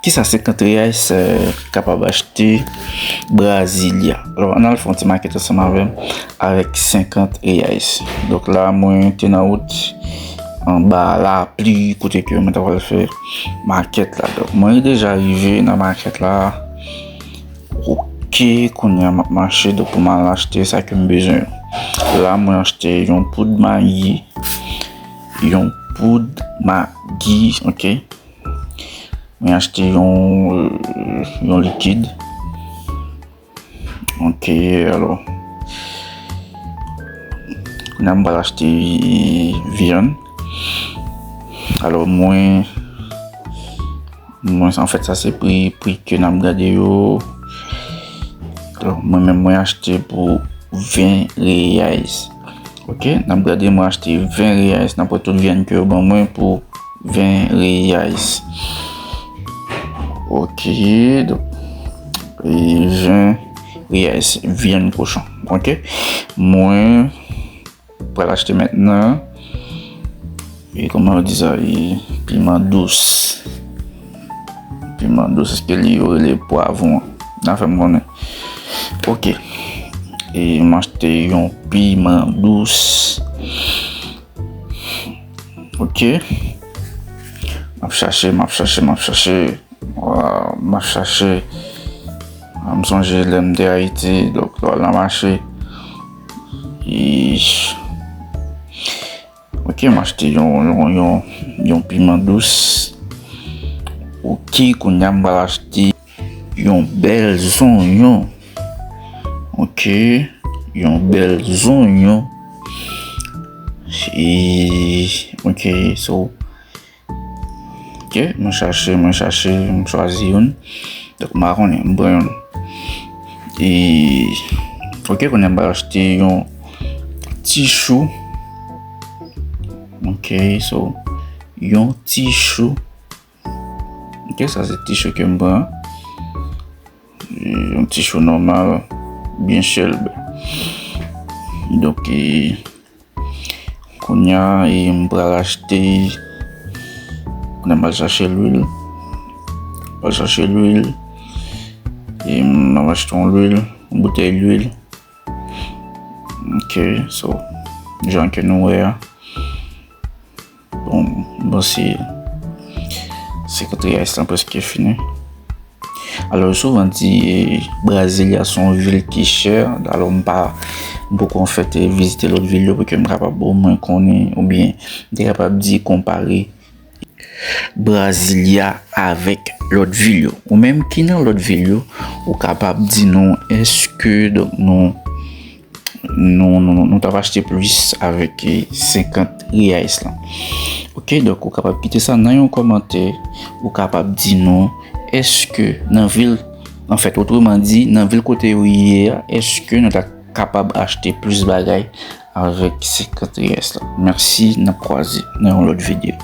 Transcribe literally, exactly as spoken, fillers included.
Kisa senkant reais, eh, kapab achte Brasilia? Alò, ann al fè yon ti makèt ansanm avè m avèk senkant reais. Donk la, mwen te nan wout anba lapli kote ke mwen ta pral fè makèt la. Donk, mwen deja rive nan makèt la. Ok, kounye a m ap mache, donk pou m al achte sa ke m bezwen yo. La, mwen achte yon poud Magi, yon poud Magi, ok. Mwen achte yon, euh, yon likid. Ok, alò. Kounye a m pral achte vyann. Alò, mwen, mwen, anfèt, sa se pri, pri ke n ap gade yo. Alò, mwen menm, mwen achte pou ven reais. Ok, n ap gade, mwen achte ven reais. N ap wè tout vyann ke yo ban mwen pou ven reais. Ok, donk, e ven reais, vyann kochon. Ok, mwen pral achte mentnan. E kòman yo di sa? E piman dous. Piman dous, èske li yo rele pwavwon? N a fè m konnen. Ok. E m achte yon piman dous. Ok. M ap chache, m ap chache, m ap chache. Wa, m ap chache. M sonje lè m te Ayiti, donk, lè w al nan mache. Ish. Ok, m achte yon, yon, yon, yon piman dous. Ok, kounye a m pral achte yon bèl zonyon. Ok, yon bèl zonyon. E, ok, so, ok, mwen chache, mwen chache, mwen chwazi youn. Donk, m pa konnen, m pran youn. E, ok, kounye a m pral achte yon ti chou. Ok, so, yon ti chou. Ok, sa se ti chou ke m pran. Yon ti chou nòmal, byen chèlbè. Donk, e, kounye a, e, m pral achte, kounye a m pral chache lwil. M pral chache lwil. E m ap achte yon lwil, yon boutèy lwil. Ok, so, jan ke nou wè a. Bon, bon, se, se kote ice lan prèske fini. Alò, yo souvan di, eh, Brasilia se yon vil ki chè. Alò, m pa, m poko, anfèt, eh, vizite lòt vil yo pou ke m kapab omwen konnen, oubyen m te kapab di konpare Brasilia avèk lòt vil yo. Ou menm ki nan lòt vil yo, ou kapab di nou, èske, donk, nou, nou, nou, nou, nou t ap achte plis avèk, eh, senkant reais lan. Ok, donk, ou kapab kite sa nan yon kòmantè, ou kapab di nou, èske nan vil, anfèt, otreman di, nan vil kote ou ye a, èske nou ta kapab achte plis bagay avèk senkant reais lan? Mèsi, n ap kwaze nan yon lòt videyo.